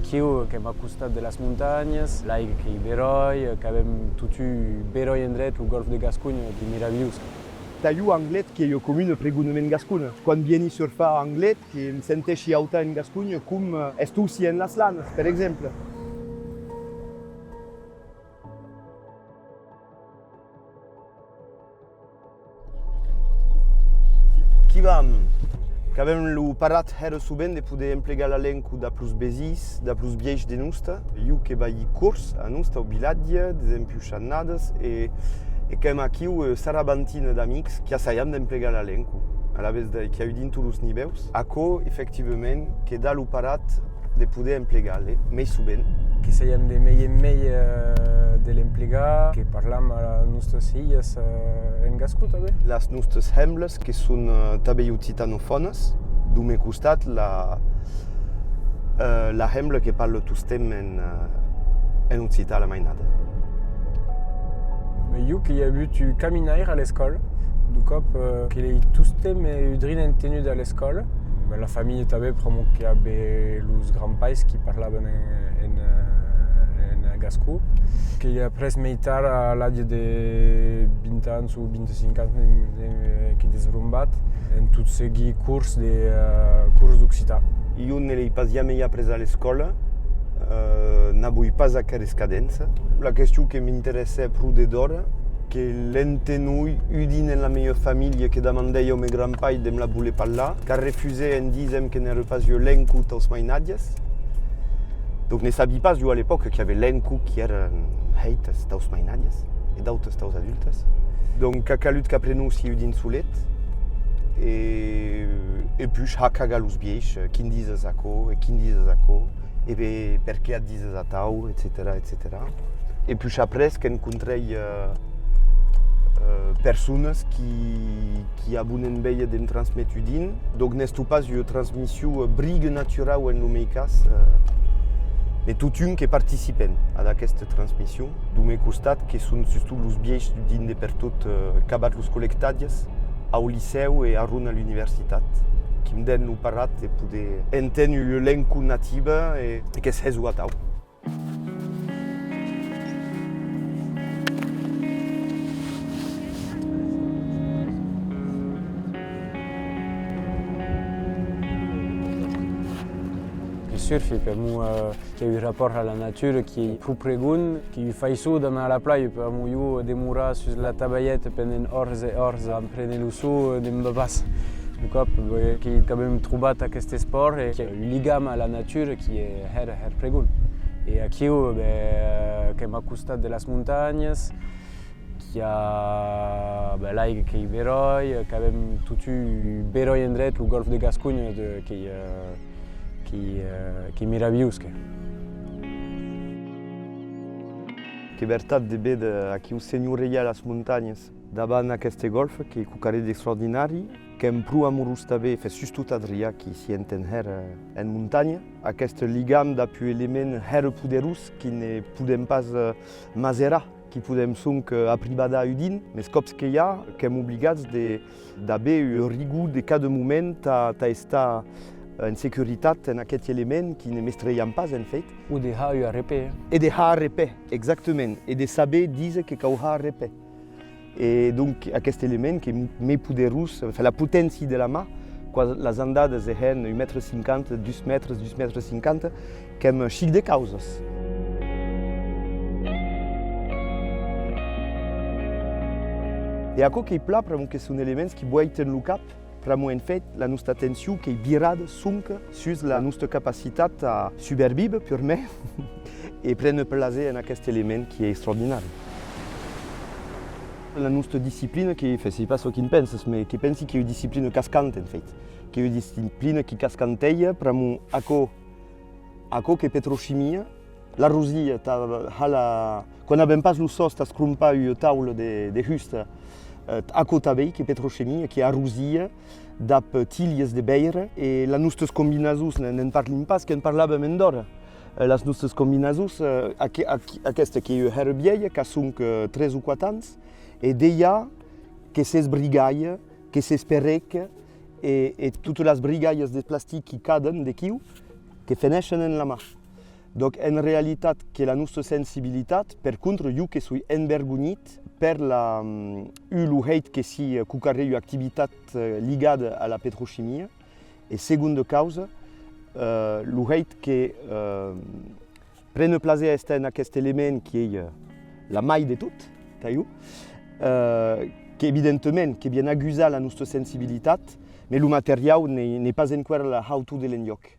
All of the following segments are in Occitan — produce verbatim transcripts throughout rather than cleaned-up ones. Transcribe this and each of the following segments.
Aquiu qu'èm a costat de las montanhas, l'aiga qu'ei beròi, qu'avem totun beròi endret, lo gòlf de Gasconha, qu'ei meravilhós. Tà jo, Anglet qu'ei ua comuna pregonament gascona. Quan vieni surfar a Anglet, que'm senteishi autan en Gasconha com, eh, estossi en las Lanas, per exemple. Qu'i vam! Qu'avem lo parat hèra sovent de poder emplegar la lenga dab los vesins, dab los vielhs de nosta. Jo que balhi cors a nosta, au vilatge, desempuish annadas, e, e qu'èm aquiu, eh, sarabantina d'amics qui assajam d'emplegar la lenga. Alavetz de, qu'i a Udin tots los nivèus. Aquò, efectivament, que da lo parat de poder emplegar-le mei sovent. Que sèiem de mei en mei, eh, de l'emplegar, que parlam a las nostas hilhas, eh, en gascon tanben. Las nostas hemblas que son, eh, tanben occitanofònas, deu men costat la, eh, la hembla que parla tostemps en, eh, en occitan a la mainada. Jo que i a avut un caminaire a l'escòla, deu còp, eh, que l'ei tostemps, eh, un drin entenut a l'escòla. La familha tanben, pr'amor que i avè los grands-pairs qui parlavan en, en, eh, en gascon. Que i a après mei tard, a l'atge de vint ans o vint-e-cinc ans, eh, eh, qu'ei desbrombat en tot seguir cors de, eh, cors d'occitan. Jo ne l'ei pas jamei après a l'escòla, eh, n'avoi pas aquera escadença. La question que m'interessè pro de d'ora, que l'entenoi Udin en la mia familha, que damandèi au me grand-pair de me la voler parlar, qu'arrefusè en disent que n'èra pas ua lenga taus mainatges. Donc ne sabi pas, jo, a l'epòca, qu'i avè lengas qui èran hèitas taus mainatges e d'autas taus adultes. Donc qu'a calut qu'aprenossi Udin solet e, e puish har cagar los vielhs, quin dises aquò e quin dises aquò. E ben, perqué at dises atau, etcetèra, etcetèra. E puish après qu'encontrèi, eh, eh, personas qui, qui avon enveja de'm transméter Udin. Donc n'estó pas ua transmission, eh, briga naturau en lo mei cas, eh, mes totun que participèn ad aquesta transmission. Deu men costat que son sustot los vielhs d'Udin de pertot, eh, qu'abat los collectatges au licèu e arron a l'universitat, qui'm dèn lo parat de poder enténer ua lenga nativa e, e que's hèsó atau. Que surfi, pr'amor, eh, Qu'ei un rapòrt a la natura qui ei pro pregon, qu'ei ua faiçon d'anar a la plaja, pr'amor jo demorar sus la tabalheta pendent oras e oras a préner lo son, eh, ne'm va pas. Un còp, eh, que, qu'avem trobat aqueste espòrt e qu'ei un ligam a la natura qui ei hèra, hèra pregon. E aquiu, ben, qu'èm a costat de las montanhas, qu'i a, ben, l'aiga qu'ei beròi, qu'avem totun beròi endret, lo gòlf de Gasconha, de, qu'ei, eh, Qui, eh, qui meravilhós que. Que vertat de véder aquiu senhorejar las montanhas davant aqueste gòlf, que quauquarren d'extraordinari, qu'èm pro amorós tanben, enfin, sustot Adrià, qui s'i enten hèra, eh, en montanha. Aqueste ligam dab un element hèra poderós qui ne podem pas, eh, maserar. Qui podem sonque, eh, aprivadar Udin, mes còps que i a, qu'èm obligats de, d'aver ua rigor de cada moment tà, tà estar, eh, en securitat en aqueth element qui ne mestrejam pas, en fèit. O de har ua arrepè, eh? E de har arrepè, exactament, e de saber díser que cau har arrepè. E donc, aqueste element qu'ei mei poderós, enfin, la poténcia de la man, quan las andadas e hèn un mètre cinquanta, dus mètres, dus mètres cinquanta, qu'èm chic de causas. E aquò qu'ei plan, pr'amor que son elements qui boiten lo cap, pr'amor, en fèit, la nosta atencion qu'ei virada sonque sus la nosta capacitat a subervíver, purmèr, e préner plaser en aqueste element qui ei extraordinari. La nosta disciplina, que, enfin, sèi pas çò qui'n pensas, mes que pensi qu'ei ua disciplina cascanta, en fèit. Qu'ei ua disciplina qui cascanteja, pr'amor aquò, aquò qu'ei petrochimia, l'arrosia, tà, ha la, quan avem pas lo sòs tà crompar ua taula de, de husta, eh, aquò tanben qu'ei petrochimia, qui arrosia dab tilhas de veire, e las nostas combinasons, ne, ne'n parlim pas, que'n parlàvem en d'ora. Eh, las nostas combinasons, eh, aqu-, aqu-, aquesta qu'ei ua hèra vielha, qu'a sonque, eh, tres o quate ans, e dejà que s'esbrigalha, que s'esperreca, e, e totas las brigalhas de plastic qui caden d'aquiu, que feneishen en la man. Donc, en realitat, que la nosta sensibilitat, per contra, jo que soi envergonhit per la, mm, un, lo hèit que si, eh, quauquarren ua activitat, eh, ligada a la petrochimia, e segonda causa, eh, lo hèit que, eh, prene plaser a estar en aqueste element qui ei, eh, la mair de tot, tà jo, eh, qu'evidentament que vien agusar la nosta sensibilitat, mès lo materiau n'ei, n'ei pas enqüèra a la hautor de l'enlòc.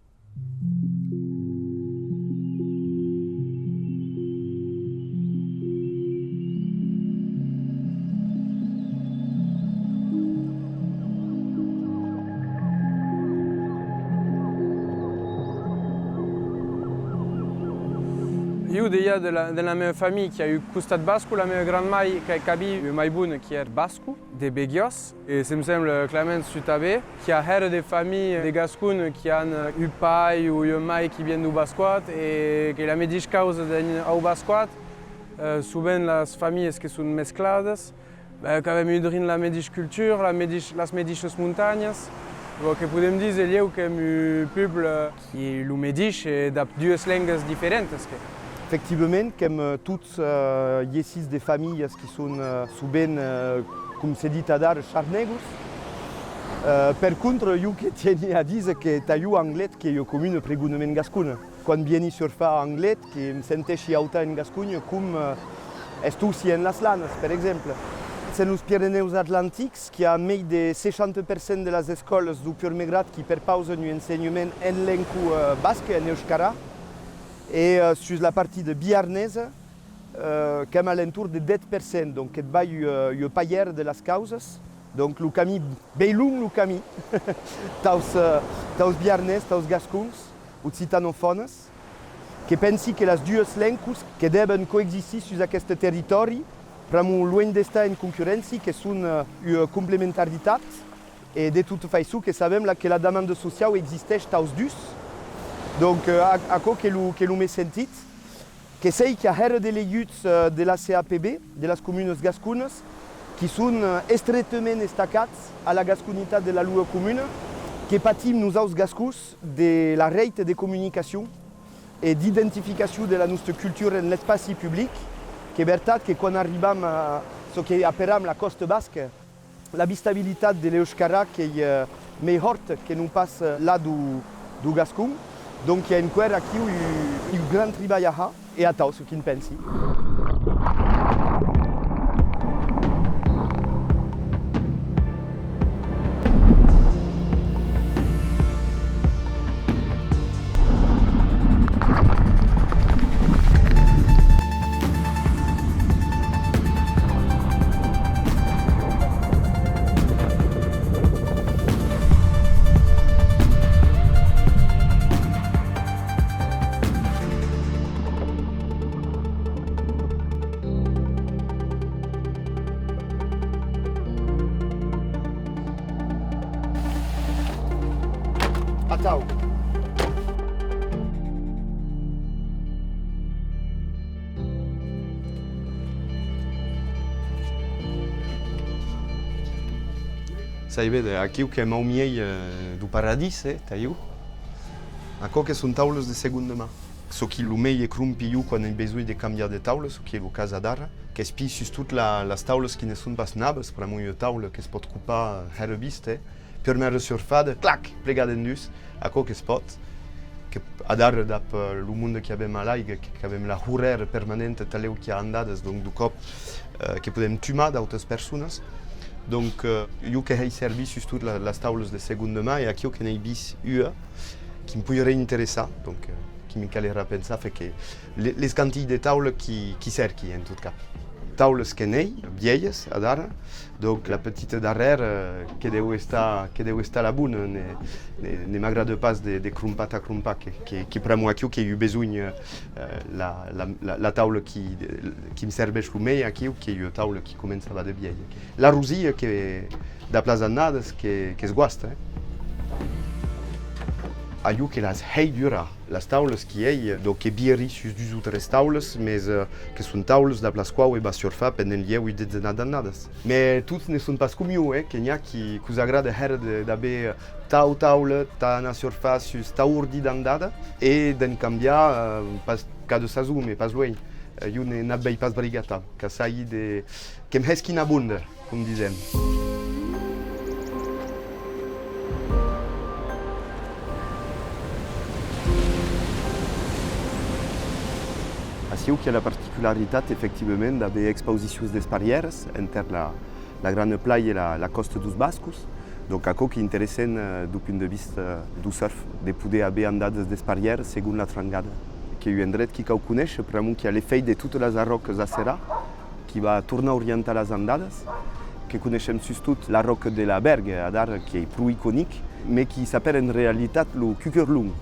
Jo, dejà de la, de la meva familha, qui a un costat basco, la meva grand-mair, qu'a, qu'a vist ua mair bona qui èra basco, de Beguiòs, e se'm sembla clarament sud tanben, qu'i a hèra de familhas de Gascon qui an, eh, un pair o ua mair qui vien deu Bascòt, e qu'ei la medisha causa d'anar au Bascòt. Eh, sovent las familhas que son mescladas, ben, qu'avem un drin la medisha cultura, la medisha, las medishas montanhas. Bon, que podem díser, lhèu, qu'èm un pòble qui ei lo medish e dab duas lengas diferentas, que. Efectivament, qu'èm, eh, tots, eh, gessits de familhas qui son, eh, sovent, eh, com se ditz adara, charnegos. Eh, per contra, jo que tieni a díser que tà jo Anglet qu'ei ua comuna pregonament gascona. Quan vieni surfar a Anglet, que'm senteishi autant en Gasconha com, eh, estossi en las Lanas, per exemple. Sens los Pirenèus Atlantics, qu'i a mei de seishanta per cent de las escòlas deu purmèr grad qui perpausan un ensenhament en lenga, eh, basca, en euskara, e, eh, sus la partida biarnesa, eh, qu'èm a l'entorn de dètz per cent, donc que't vai ua, ua palhèra de las causas. Donc lo camin, b'ei long lo camin, taus, eh, taus biarnés, taus gascons, occitanofònes, que pensi que las duas lengas que deben coexistir sus aqueste territòri, pr'amor luenh d'estar en concurréncia, que son, eh, ua complementaritat, e de tota faiçon que sabem la, que la demanda sociau existeish taus dus. Donc, eh, a-, aquò qu'ei lo, qu'ei lo men sentit. Que sèi qu'i a hèra d'eleguts, eh, de la C A P B, de las comunas gasconas, qui son, eh, estretament estacats a la gasconitat de la lor comuna, que patim nosaus gascons de la rèita de comunicacion e d'identificacion de la nosta cultura en l'espaci public, qu'ei vertat que quan arribam a çò que aperam la còsta basca, l'abitabilitat de l'euskara qu'ei, eh, mei hòrta que non pas, eh, la deu, deu gascon. Donc, i a enqüèra aquiu un, un grand tribalh a har, e atau, çò qui'n pensi. Atau. Saibe, de, aquiu qu'èm au miei, eh, deu paradís, eh, tà jo. Aquò que son taulas de segonda man. Çò qui lo mei e crompi jo quan èi besonh de cambiar de taula, çò qui ei lo cas adara, qu'espii sustot la, las taulas qui ne son pas navas, pr'amor ua taula que's pòt copar, eh, hèra viste, eh, purmèra surfada, clac, plegada en dus, aquò que's pòt, que adara dab, eh, lo monde qui avem a l'aiga, que, qu'avem la horrèra permanenta, talèu qu'i a andadas, donc, deu còp, eh, que podem tumar d'autas personas. Donc, eh, jo que hèi servir sustot la, las taulas de segonda man, e aquiu que n'èi vist ua, qui'm poiré interessar, donc, eh, qui me calerà pensar, fe que le-, l'escantilh de taula qui, qui cèrqui, en tot cas. Taulas que n'èi, vielhas, adara, donc la petita darrèra, eh, que deu estar, que deu estar la bona, ne, ne, ne m'agrada pas de, de crompar tà crompar, que, que, que pr'amor aquiu qu'èi eu besonh, eh, la, la, la, la taula qui, qui'm serveish lo mei aquiu, qu'ei ua taula qui començava de vielha. La rosia que, dab las annadas, que, que's guasta, eh. A jo que las hèi durar, las taulas qui hèi, donc que viri sus dus o tres taulas, mes, eh, que son taulas dab las quaus e va surfar pendent lhèu ua detzena d'annadas. Mes tots ne son pas com jo, eh, que n'i a qui, que'us agrada hèra de, d'aver tau taula, tà anar surfar sus tau ordi d'andada, e d'en cambiar, eh, pas cada sason, mes pas luenh. Eh, jo ne, n'ac vei pas brigat, eh, qu'assagi de, que'm hèsqui una bonda, com disem. Aciu qu'i a la particularitat, efectivament, d'aver exposicions desparièras enter la, la Grana Plaja e la, la còsta deus Bascos. Donc, aquò qu'ei interessant, eh, deu punt de vista, eh, deu surf, de poder aver andadas desparièras segon la trangada. Qu'ei un endret qui cau conéisher, pr'amor qu'i a l'efèit de totas las arròcas a serrar, qui va tornar orientar las andadas, que coneishem sustot l'arròca de la Bèrga, adara, qui ei pro iconic, mes qui s'apèra en realitat lo Cuquerlon.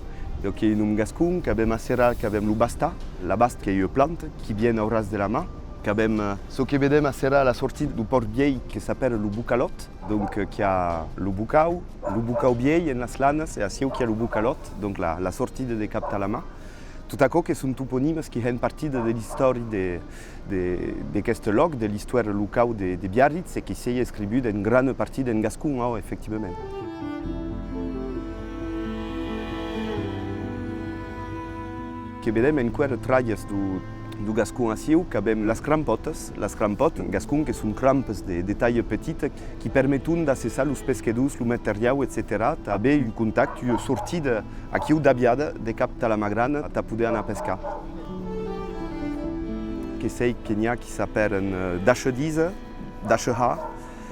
Donc, qu'ei un nom gascon, qu'avem a serrar, qu'avem lo bastar, la basta, qu'ei ua planta qui vien au ras de la mar, qu'avem, eh, çò que vedem a serrar a la sortida deu Pòrt Vielh, que s'apèra lo Bocalòt, donc, eh, qu'i a lo Bocau, lo Bocau Vielh en las Lanas, e aciu qu'i a lo Bocalòt, donc la, la sortida de cap tà la mar. Tot aquò que son toponimas qui hèn partida de l'istòria de, de, d'aqueste lòc, de l'istoèra locau de, de Biarritz, e qui s'ei escrivut en grana partida en gascon, òc, efectivament. Que vedem enqüèra tralhas deu, deu gascon aciu, qu'avem las crampòtas, las crampòtas, en gascon, que son crampas de, de talha petita, qui permeton d'accessar los pescadors, lo materiau, etcetèra, tà aver un contacte, ua sortida aquiu d'aviada de cap tà la mar grana tà poder anar pescar. Que sèi que n'i a qui s'apèran, eh, dachadisa, dachahar,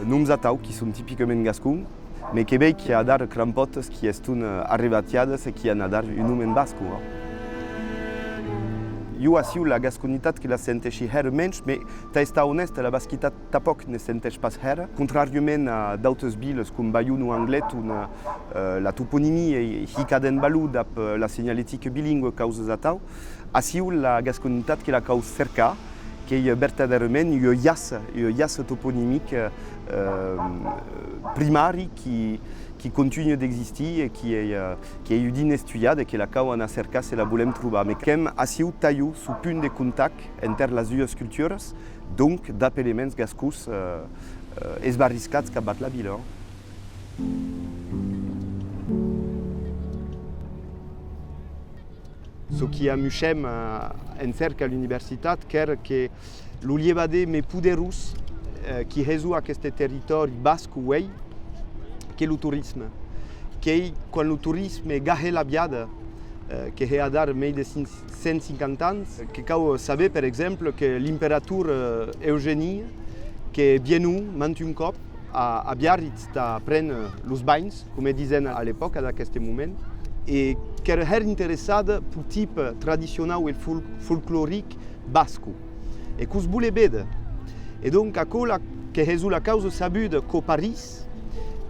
noms atau qui son tipicament gascon, mes que vei qu'i a adara crampòtas qui eston, eh, arrebatiadas e qui an adara un nom en basco, eh. Jo aciu la gasconitat que la senteishi hèra mensh, mes tà estar onèste, la basquitat tanpòc ne senteish pas hèra, contràriament a d'autes vilas com Baiona o Anglet, on, eh, la toponimia ei hicada en valor dab, eh, la senhaletica bilingua, causas atau. Aciu la gasconitat que la cau cercar, qu'ei vertadèrament ua jaça, ua jaça toponimica, eh, primari qui, qui contunha d'existir e qui ei, eh, qui ei un drin estudiat e que la cau anar cercar se la volem trobar. Mes qu'èm aciu tà jo suu punt de contact enter las duas culturas, donc dab elements gascons, eh, eh, esbarriscats capvath la vila. Çò qui amuishèm, eh, en cèrca a l'universitat, qu'èra que lo lhevader mei poderós, eh, qui hesó aqueste territòri basco uei, qu'ei lo torisme. Qu'ei quan lo torisme gahè l'aviada, eh, que hè adara mei de cinc-, cent cinquanta ans, que cau saber, per exemple, que l'imperator, eh, Eugèni, que vienó mantun còp a, a Biarritz tà préner los banhs, coma disen a l'epòca d'aqueste moment, e qu'èra hèra interessada peu tipe tradicionau e fol-, folcloric basco. E que'us volè véder. E donc aquò la, que hesó la causa sabuda quò París,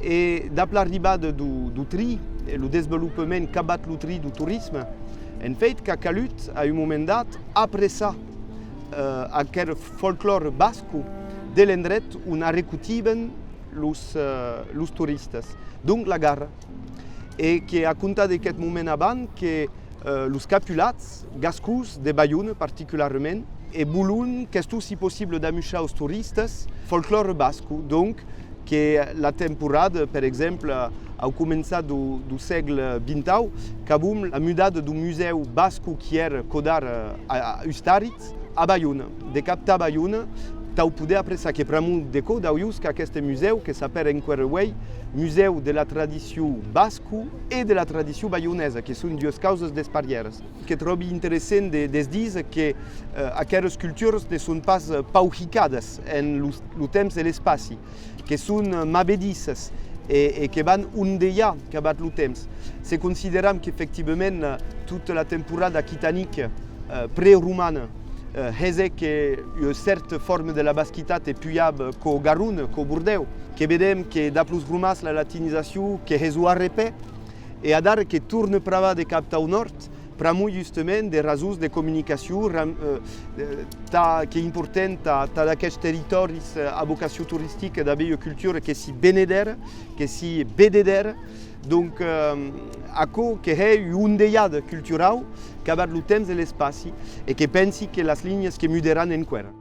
e dab l'arribada deu, deu trin e lo desvolopament capvath lo trin deu torisme, en fèit qu'a calut, a un moment dat, apressar, eh, aqueth folclòre basco de l'endret on arrecotivan los, eh, los toristas. Donc la gara. E que a comptar d'aqueth moment avant que, eh, los capulats gascons de Baiona particularament, e volon qu'estó si possible d'amuishar aus toristas folclòre basco. Donc que la temporada, per exemple, au començar deu, deu sègle vintau, qu'avon la mudada deu musèu basco qui èra quò d'ara a, a Ustaritz, a Baiona, de cap tà Baiona, tau poder apressar que pr'amor de quò, d'aulhors qu'aqueste musèu, que s'apèra enqüèra uei Musèu de la tradicion basco e de la tradicion baionesa, que son duas causas desparièras. Que tròbi interessant de, de's díser que, eh, aqueras culturas ne son pas, eh, pauhicadas en lo, lo temps e l'espaci, que son, eh, mavedisses e, e que van ondejar capvath lo temps. Se consideram qu'efectivament, eh, tota la temporada aquitanica, eh, preromana, eh, hesè que ua cèrta forma de la basquitat e pujava quò Garona, quò Bordèu, que vedem que dab los romans la latinizacion que hesó arrepè, e adara que torna pravar de cap tau nòrd, pr'amor justament de rasons de comunicacion, ram-, eh, eh, tà, qu'ei important tà, tà d'aqueths territòris, eh, a vocacion toristica d'aver ua cultura que sii venedèra, que sii vededèra, Donc, eh, aquò que hè ua ondelhada culturau, qu'abat lo temps e l'espaci, e que pensi que las linhas que muderàn enqüèra.